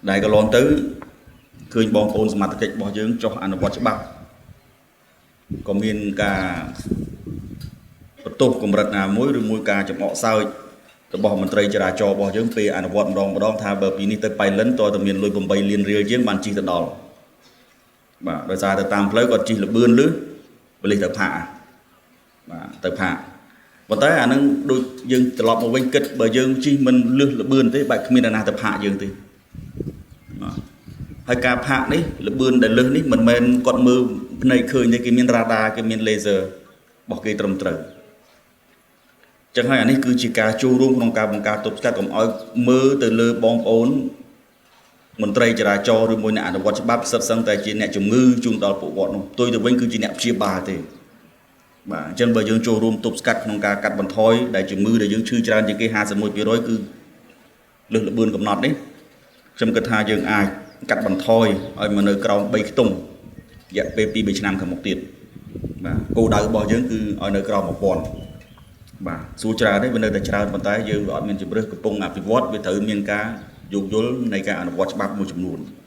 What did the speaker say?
ដែលកន្លងទៅឃើញបងប្អូនសមត្ថកិច្ចរបស់យើងចុះអនុវត្តច្បាប់ក៏មានការបន្ទោសកម្រិតណាមួយឬមួយការចំអកសើចរបស់មន្ត្រីចរាចរណ៍របស់យើងពេលអនុវត្តម្ដងម្ដងថាបើពីនេះទៅប៉ៃលិនតើតែមានលុយ8លានរៀលជាងបានជិះទៅដល់បាទដោយសារទៅតាមផ្លូវគាត់ជិះលបឿនលឺបលិសទៅផាកបាទទៅផាកប៉ុន្តែអានឹងដូចយើងត្រឡប់មកវិញគិតបើយើងជិះមិនលឹះលបឿនទេបែបគ្មានអ្នកណាទៅផាកយើងទេបាទហើយការផាកនេះលបឿនដែលលឹះនេះមិនមែនគាត់មើលភ្នែកឃើញទេគេមានរ៉ាដាគេមានលេសឺរបស់គេត្រឹមត្រូវចឹងហើយអានេះគឺជាការចូលរួមក្នុងការបង្ការទប់ស្កាត់កុំឲ្យមើលទៅលើបងប្អូនមន្ត្រីចរាចរណ៍ឬមួយអ្នកអនុវត្តច្បាប់សិតសឹងតែជាអ្នកជំងឺជូនដល់ពួកគាត់នោះផ្ទុយទៅវិញគឺជាអ្នកព្យាបាលទេបាទអញ្ចឹងបើយើងចូលរួមទប់ស្កាត់ក្នុងការកាត់បន្ថយដែលជំងឺដែលយើងឈឺច្រើនជាងគេ51%គឺលើសល្បឿនកំណត់នេះខ្ញុំគិតថាយើងអាចកាត់បន្ថយឲ្យមកនៅក្រោម3ខ្ទង់រយៈពេល2 3ឆ្នាំខាងមុខទៀតបាទគោលដៅរបស់យើងគឺឲ្យនៅក្រោម1000បាទសួរច្រើនទេវានៅតែច្រើនប៉ុន្តែយើងវាអត់មានជំរើសកំពុងអភិវឌ្ឍវាត្រូវមានការយោគយល់នៃការអនុវត្តច្បាប់មួយចំនួន។